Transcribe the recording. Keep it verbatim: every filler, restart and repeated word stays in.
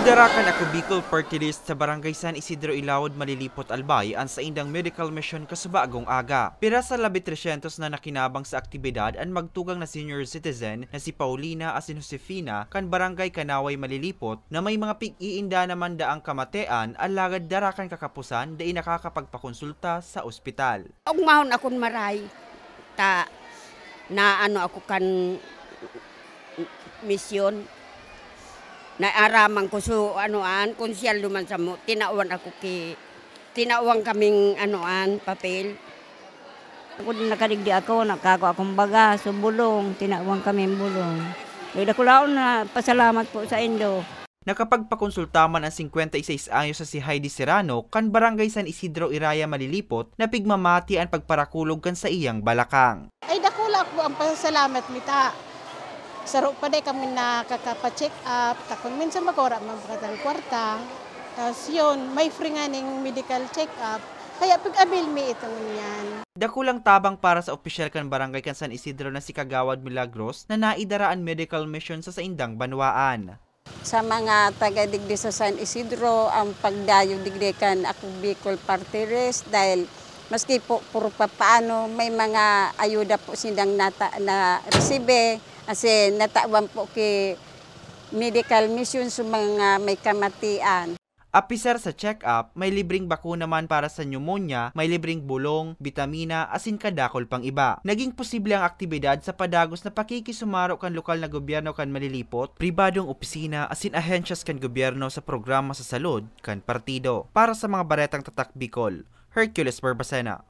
Dara kan Ako Bicol Party List sa Barangay San Isidro Ilawod, Malilipot, Albay an saindang medical mission kasubagong aga. Pira sa labi tresyentos na nakinabang sa aktibidad an magtugang na senior citizen na si Paulina asin Josefina kan Barangay Kanaway, Malilipot, na may mga pig-iinda naman daang kamatean, alagad dara kan kakapusan dai nakakapagpakonsulta sa ospital. Ugmahon akon maray, ta naano ako kan misyon, naaraman ko. So, ano an, kung siyaldo man samo, tinawan ako ki, tinawan kaming ano an, papel. Ako din nakadigdi ako, nakako akong baga, so bulong, tinawan kaming bulong. May dakulaon na pasalamat po sa indo. Nakapagpakonsulta man ang singkwenta y seis anyos na si Heidi Serrano kan Barangay San Isidro Iraya, Malilipot, na pigmamati an pagparakulog kan saiyang balakang. Ay, dakula po ang pasalamat mi ta. Saro pa day kami nakakapa-check up, takon minsan magkura man pa katang kwarta. Tas yun, may free nga ning medical check up. Kaya pig-avail mi ito ngunyan. Dakulang tabang para sa opisyal kan barangay kan San Isidro na si Kagawad Milagros na naidara an medical mission sa saindang banwaan. Sa mga taga digdi sa San Isidro, ang pagdayo digdi kan Ako Bicol Party List, dahil maski po puro papaano, may mga ayuda po sindang nata-, na-resibe, kasi natawan po ki medical mission sa mga may kamatian. Apisar sa check-up, may libreng bakuna man para sa pneumonia, may libreng bulong, bitamina, asin kadakul pang iba. Naging posible ang aktibidad sa padagos na pakikisumaro kan lokal na gobyerno kan Malilipot, pribadong opisina, asin ahensyas kan gobyerno sa programa sa salud kan partido. Para sa mga baretang Tatak Bicol, Hercules Barbacena.